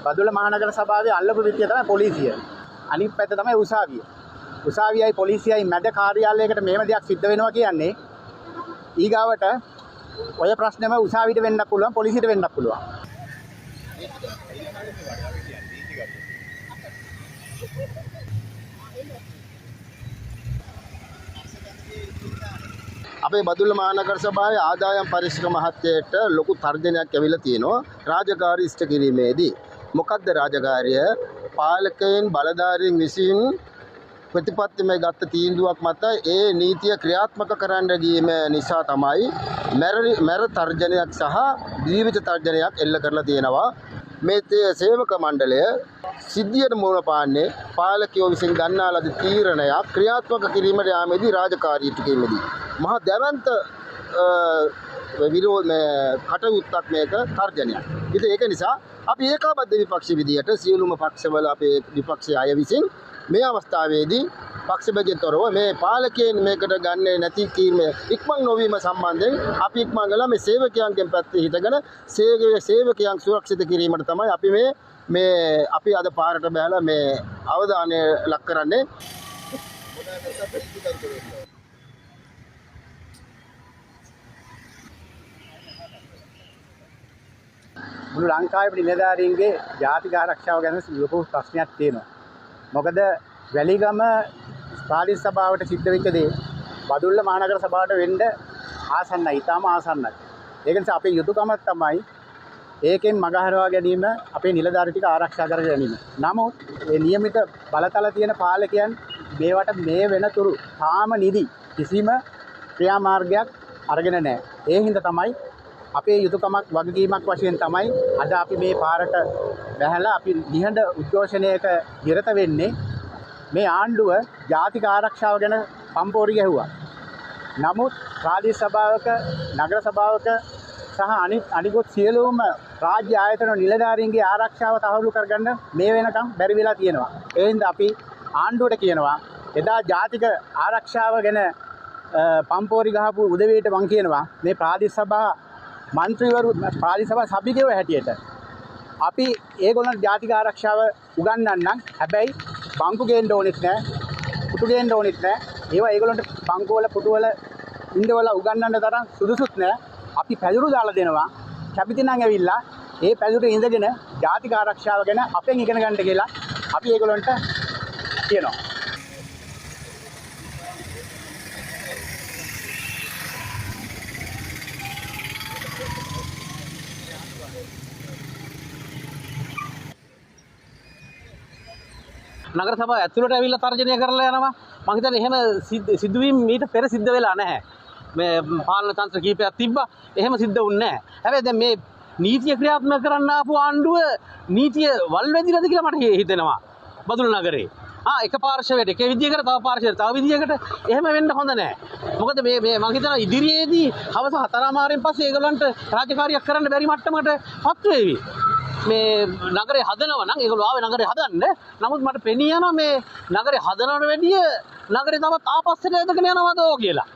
බදුල්ල මහනගර සභාවේ අල්ලපු විත්තිය තමයි පොලිසිය. අනිත් පැත්ත තමයි උසාවිය. උසාවියයි පොලිසියයි මැද කාර්යාලයකට මෙහෙම දෙයක් සිද්ධ වෙනවා කියන්නේ ඊගාවට ඔය ප්‍රශ්නේම උසාවියට වෙන්නත් පුළුවන්, පොලිසියට වෙන්නත් පුළුවන්. අපේ බදුල්ල මහනගර සභාවේ ආදායම් පරීක්ෂක මහත්තයට ලොකු තර්ජනයක් ඇවිල්ලා තියෙනවා රාජකාරී ඉෂ්ට කිරීමේදී. මොකද්ද රාජකාරිය? පාලකයන් බලධාරීන් විසින් ප්‍රතිපත්තිමය ගත්ත තීන්දුවක් මත ඒ නීතිය ක්‍රියාත්මක කරන්න ගියම නිසා තමයි මැර තර්ජනයක් සහ ජීවිත තර්ජනයක් එල්ල කරලා තියෙනවා. මේ සේවක මණ්ඩලය සිද්ධියට මුහුණ පාන්නේ පාලකයෝ විසින් ගන්නා ලද තීරණයක් ක්‍රියාත්මක කිරීමට යාමේදී රාජකාරී ඉටු කිරීමේදී මහා දැවැන්ත විරෝධ කටයුත්තක් මේක තර්ජනයක්. ඉතින් ඒක නිසා අපි ඒකාබද්ධ විපක්ෂ විදියට සියලුම පක්ෂවල අපේ විපක්ෂයේ අය විසින් මේ අවස්ථාවේදී පක්ෂ බෙදෙන් තොරව මේ පාලකයන් මේකට ගන්නේ නැති කීම ඉක්මන් නොවීම සම්බන්ධයෙන් අපි ඉක්මන් කළා. මේ සේවකයන්ගෙන් පැත්තේ හිටගෙන සේවකයන් සුරක්ෂිත කිරීමට තමයි අපි මේ අපි අද පාරට බහලා මේ අවධානය ලක් කරන්නේ. මුළු ලංකාවේ නිලධාරීන්ගේ ජාතික ආරක්ෂාව ගැන ලොකු ප්‍රශ්නයක් තියෙනවා. මොකද වැලිගම ප්‍රාදේශ සභාවට සිද්ධ වෙච්ච දේ බදුල්ල මහනගර සභාවට වෙන්න ආසන්නයි, ඉතාම ආසන්නයි. ඒක නිසා අපේ යුතුයකම තමයි ඒකෙන් මගහරවා ගැනීම, අපේ නිලධාරී ටික ආරක්ෂා කර ගැනීම. නමුත් මේ නියමිත බලතල තියෙන පාලකයන් මේවට මේ වෙනතුරු තාම නිදි කිසිම ක්‍රියාමාර්ගයක් අරගෙන නැහැ. ඒ හින්දා තමයි අපේ යුතුයකමක් වගකීමක් වශයෙන් තමයි අද අපි මේ පාරට බැහැලා අපි නිහඬ උද්ඝෝෂණයක නිරත වෙන්නේ. මේ ආණ්ඩුව ජාතික ආරක්ෂාව ගැන පම්පෝරි ගැහුවා. නමුත් ප්‍රාදේශ සභාවක, නගර සභාවක සහ අනිකුත් සියලුම රාජ්‍ය ආයතන නිලධාරීන්ගේ ආරක්ෂාව තහවුරු කරගන්න මේ වෙනකම් බැරි වෙලා තියෙනවා. ඒ හින්දා අපි ආණ්ඩුවට කියනවා එදා ජාතික ආරක්ෂාව ගැන පම්පෝරි ගහපු උදවියට මං කියනවා මේ ප්‍රාදේශ සභා මන්ත්‍රීවරු, ප්‍රාදේශ සභා සභිකයෝ හැටියට අපි ඒගොල්ලන්ට ජාතික ආරක්ෂාව උගන්වන්නම්. හැබැයි බංකු ගේන්න ඕනෙත් නෑ, පුටු ගේන්න ඕනෙත් නෑ. ඒවා ඒගොල්ලන්ට බංකු වල පුටු වල ඉඳවල උගන්වන්න තරම් සුදුසුත් නෑ. අපි පැදුරු දාලා දෙනවා. කැපිති නම් ඇවිල්ලා ඒ පැදුරේ ඉඳගෙන ජාතික ආරක්ෂාව ගැන අපෙන් ඉගෙන ගන්න කියලා අපි ඒගොල්ලන්ට කියනවා. නගර සභාව ඇතුළට ඇවිල්ලා තර්ජනය කරලා යනවා. මං හිතන්නේ එහෙම සිදුවීම් මීට පෙර සිද්ධ වෙලා නැහැ. මේ පාලන තන්ත්‍ර කීපයක් තිබ්බා. එහෙම සිද්ධ වුණේ නැහැ. හැබැයි දැන් මේ නීතිය ක්‍රියාත්මක කරන්න ආපු ආණ්ඩුව නීතිය වල් වැදිලාද කියලා මට හිතෙනවා. බදුල්ල නගරේ. එක පාර්ශවයට එක විදියකට, තව පාර්ශවයට තව විදියකට එහෙම වෙන්න හොඳ නැහැ. මොකද මේ මේ මං හිතනවා ඉදිරියේදී හවස 4:00 පස්සේ ඒගොල්ලන්ට රාජකාරියක් කරන්න බැරි මට්ටමකට පත් වේවි. මේ නගරේ හදනවා නම් ඒගොල්ලෝ ආවේ නගරේ හදන්න. නමුත් මට පෙනී යනවා මේ නගරේ හදනවට වැඩිය නගරේ තවත් ආපස්සට ඇදගෙන යනවද කියලා.